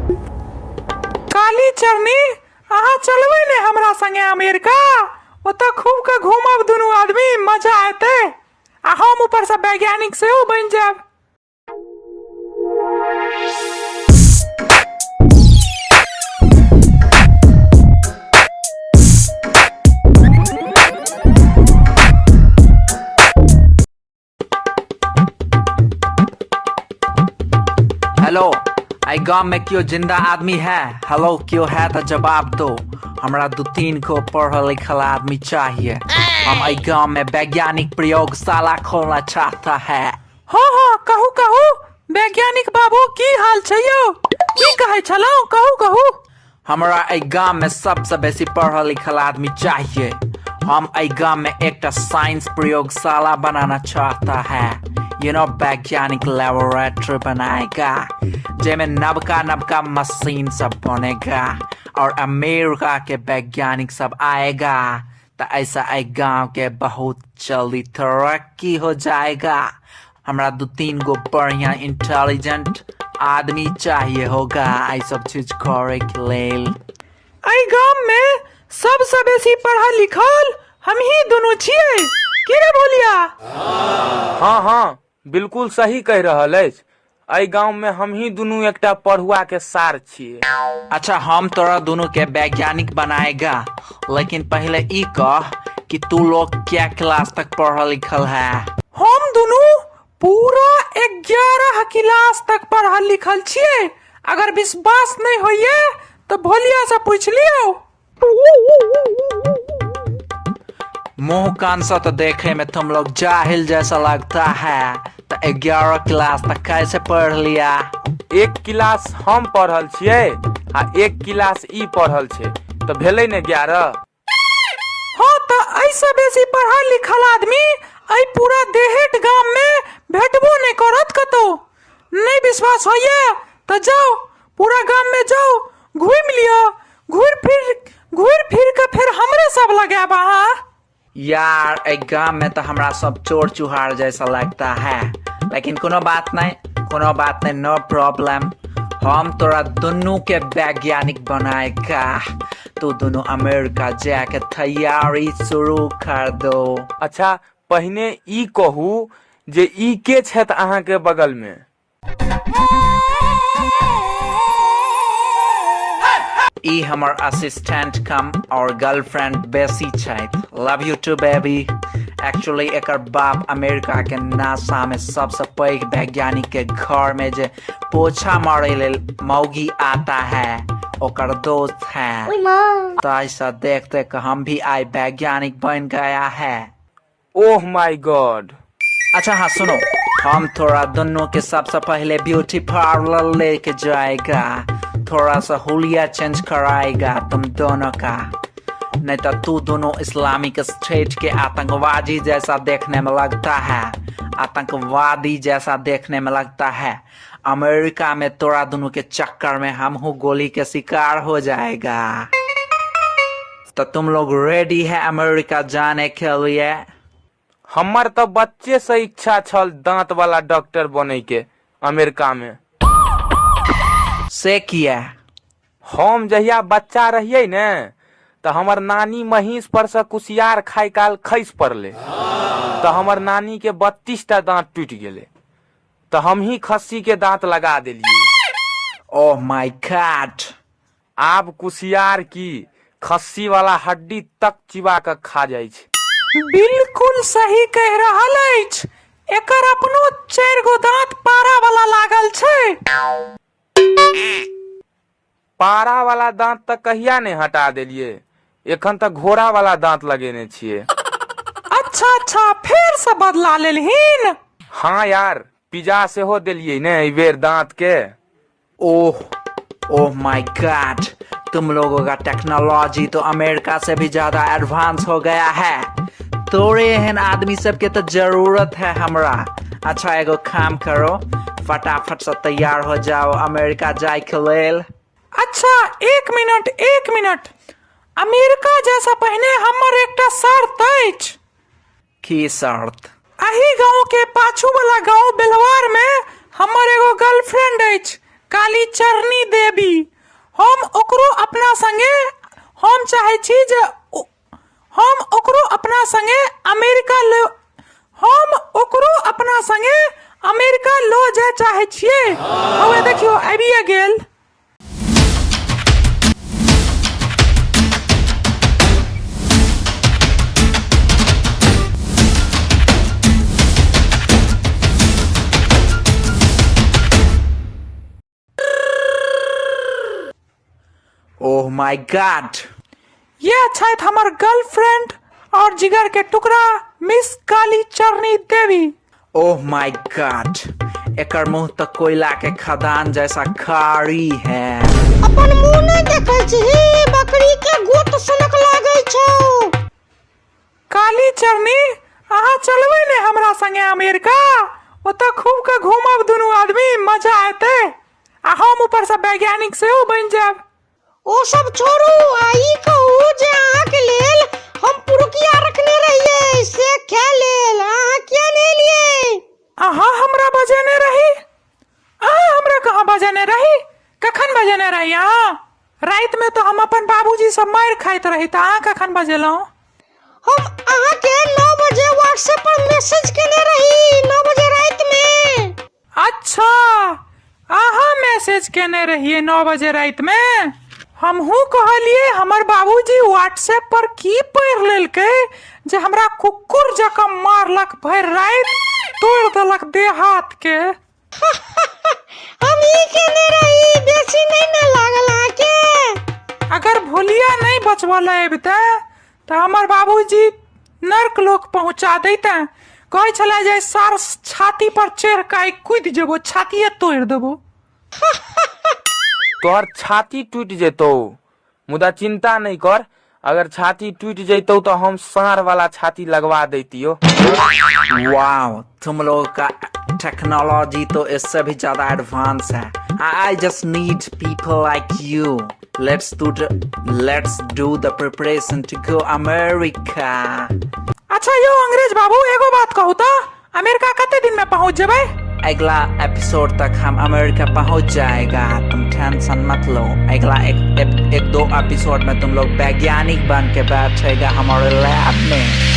काली चरनी, अहाँ चलबै ने हमरा संगे अमेरिका? ओतऽ खूब के घूमब दुनू आदमी, मजा एतै, आ हम ऊपर से वैज्ञानिक सेहो बनि जायब। हेलो, एहि गाम में केओ जिंदा आदमी है? हेलो, केओ है तो जवाब दो। हमरा दू तीन को पढ़ल लिखल आदमी चाहिए। हम एहि गांव में वैज्ञानिक प्रयोगशाला खोलना चाहता है। हाँ हाँ, कहू कहू वैज्ञानिक बाबू, की हाल छै यौ? की कहै छलहुँ? कहू कहू। हमरा एहि गाम में सबसे बेसी पढ़ल लिखल आदमी चाहिए। हम एहि गाम में एकटा साइंस प्रयोगशाला बनाना चाहता है, you know, वैज्ञानिक लेबोरेटरी बनाएगा, जेमे नबका नबका मशीन सब बनेगा और अमेरिका के वैज्ञानिक सब आएगा, तो ऐसा एहि गांव के बहुत जल्दी तरक्की हो जाएगा। हमरा दू तीन गो बढ़िया इंटेलिजेंट आदमी चाहिए होगा एहि सब चीज करे के लेल। एहि गाम में सबसे बेसी पढ़ल लिखल हमही दुनू छियै, की रे भोलिया? हाँ हाँ, बिल्कुल सही कहि रहल अछि। एहि गांव में हमही दुनू एकटा पढ़ुआ के सार छियै। अच्छा, हम तोरा दोनों के वैज्ञानिक बनाएगा, लेकिन पहले ई कह कि तू लोग क्या क्लास तक पढ़ल लिखल है? हम दुनू पूरा 11 क्लास तक पढ़ल लिखल छियै। अगर विश्वास नहीं होइए तो भोलिया से पूछ लियौ। मुंह कान से तो देखे में तुम लोग जाहिल जैसा लगता है, तो 11 क्लास तक कैसे पढ़ लिया? एक क्लास हम पढ़ल छियै आ एक क्लास ई पढ़ल छै, तऽ भेलै ने 11। हाँ, तऽ एहिसँ बेसी पढ़ल लिखल आदमी एहि पूरा देहेट गाम में भेटबो नहीं करत कतौ। नहीं विश्वास होइए तऽ जाओ, पूरा गाम में जाओ, घूमि लिअ, घूरि फिर के फेर हमरे सब लगायब अहाँ। यार, एहि गाम में तो हमरा सब चोर चुहार जैसा लगता है, लेकिन कोनो बात नहीं, कोनो बात नहीं, नो प्रॉब्लम। हम तोरा दुनू के वैज्ञानिक बनाएगा, तू दोनों अमेरिका जाके तैयारी शुरू कर दो। अच्छा, पहिने ई कहू जे ई के छथि अहाँके बगल में? ई हमर असिस्टेंट कम और गर्लफ्रेंड बेसी छथि। Love you too baby. Actually एकर बाप अमेरिका के नासा में सबसे पैघ वैज्ञानिक के घर में जे पोछा मारे लेल मौगी आता है, ओकर दोस्त है। तो ऐसा देख देख के हम भी आई वैज्ञानिक बन गया है। ओह my God. अच्छा हाँ सुनो, हम थोड़ा दोनों के सबसे पहले ब्यूटी पार्लर लेके जाएगा, थोड़ा सा हुलिया चेंज कराएगा तुम दोनों का, नहीं तो तू दोनों इस्लामिक स्टेट के आतंकवादी जैसा देखने में लगता है, आतंकवादी जैसा देखने में लगता है। अमेरिका में तोरा दोनों के चक्कर में हम हूँ गोली के शिकार हो जाएगा। तो तुम लोग रेडी है अमेरिका जाने के लिए? हमर तऽ बच्चे से इच्छा छल दांत वाला डॉक्टर बनै के अमेरिका में। से किया? हम जहिया बच्चा रहियै ने, तऽ हमर नानी महींस पर से कुसियार खाय काल खसि पड़लै, तऽ हमर नानी के 32 टा दांत टूटि गेलै, तऽ हमही खस्सी के दांत लगा देलियै। ओह my God. आब कुसियार की, खस्सी वाला हड्डी तक चिबा कऽ खा जाइ छै। बिल्कुल सही कहि रहल अछि। एकर अपनो 4 गो दांत पारा वाला लागल छै। पारा वाला दांत तऽ कहिया ने हटा देलियै, एखन तऽ घोड़ा वाला दांत लगेने छियै। अच्छा अच्छा, फेर से बदला लेलहिन? हाँ यार, पिज्जा सेहो देलियै ने एहि बेर दांत के। ओह ओह my God, तुम लोगों का टेक्नोलॉजी तो अमेरिका से भी ज्यादा एडवांस हो गया है। तोरे एहन आदमी सबके तो जरूरत है हमरा। अच्छा एगो काम करो, फटाफट से तैयार हो जाओ अमेरिका जाए के लेल। अच्छा एक मिनट, एक मिनट, अमेरिका जैसा पहिने हमर एकटा शर्त अछि। की शर्त? एहि गांव के पाछू वाला गांव बेलवार में हमर एगो गर्लफ्रेंड अछि। कालीचरणी देवी। हम ओकरो अपना संगे, हम चाहै छी जे हम ओकरो अपना संगे अमेरिका ल हम ओकरो अपना संगे अमेरिका लऽ जाय चाहै छियै। हौवे देखियौ, आबिए गेल। ओह my God. ये छथि हमर गर्लफ्रेंड और जिगर के टुकड़ा miss Kali Charni Devi. Oh my God, एकर मुंह तऽ कोयला के खदान जैसा कारी है। अपन मुंह नहि देखै छही, बकरी के गोत सनक लागै छौ। काली चरनी, अहाँ चलबै ने हमरा संगे अमेरिका? ओतऽ खूब के घूमब दुनू आदमी, मजा एतै, आ हम ऊपर से वैज्ञानिक सेहो बनि जायब। ओ सब छोड़ू, आ ई कहू जे अहाँके लेल हम पुरुकिया रखने रहियै से खाय लेल, अहाँ किया नहि एलियै? अहाँ हमरा बजेने रही? अहाँ हमरा कहाँ बजेने रही? कखन बजेने रही अहाँ? रातिमे तऽ हम अपन बाबूजी से मारि खाइत रही, तऽ अहाँ कखन बजेलहुँ? हम अहाँके 9 बजे व्हाट्सएप पर मैसेज केने रही, 9 बजे रातिमे। अच्छा, अहाँ मैसेज केने रहियै 9 बजे रातिमे? हमहूँ कहलियै हमर बाबूजी व्हाट्सएप पर की पढ़ि लेलकै जे हमरा कुकुर जकाँ मारलक भरि राति, तोड़ि देलक देह हाथके। हम ई केने रही, बेसी नहि ने लागल अहाँके। अगर भोलिया नहि बचबऽ लए अबितै तऽ हमर बाबूजी नर्क लोक पहुँचा दैते। कहै छलै जे सार छाती पर चढ़ि कऽ आइ कुदि जेबो, छातिए तोड़ि देबो। तोहर छाती टूटि जेतौ, मुदा चिंता नहि कर, अगर छाती टूटि जैतौ तऽ हम साँढ़ वाला छाती लगवा दैतियो। वाओ, तुम लोगों का टेक्नोलॉजी तो इससे भी ज्यादा एडवांस है। I just need people like you. Let's do the preparation to go America. अच्छा यौ अंग्रेज बाबू, एगो बात कहू तऽ, अमेरिका कते दिन में पहुंच जेबै? अगला एपिसोड तक हम अमेरिका पहुंच जाएगा, तुम टेंशन मत लो। अगला एक, एक, एक दो एपिसोड में तुम लोग वैज्ञानिक बन के बैठेगा हमारे लैब में।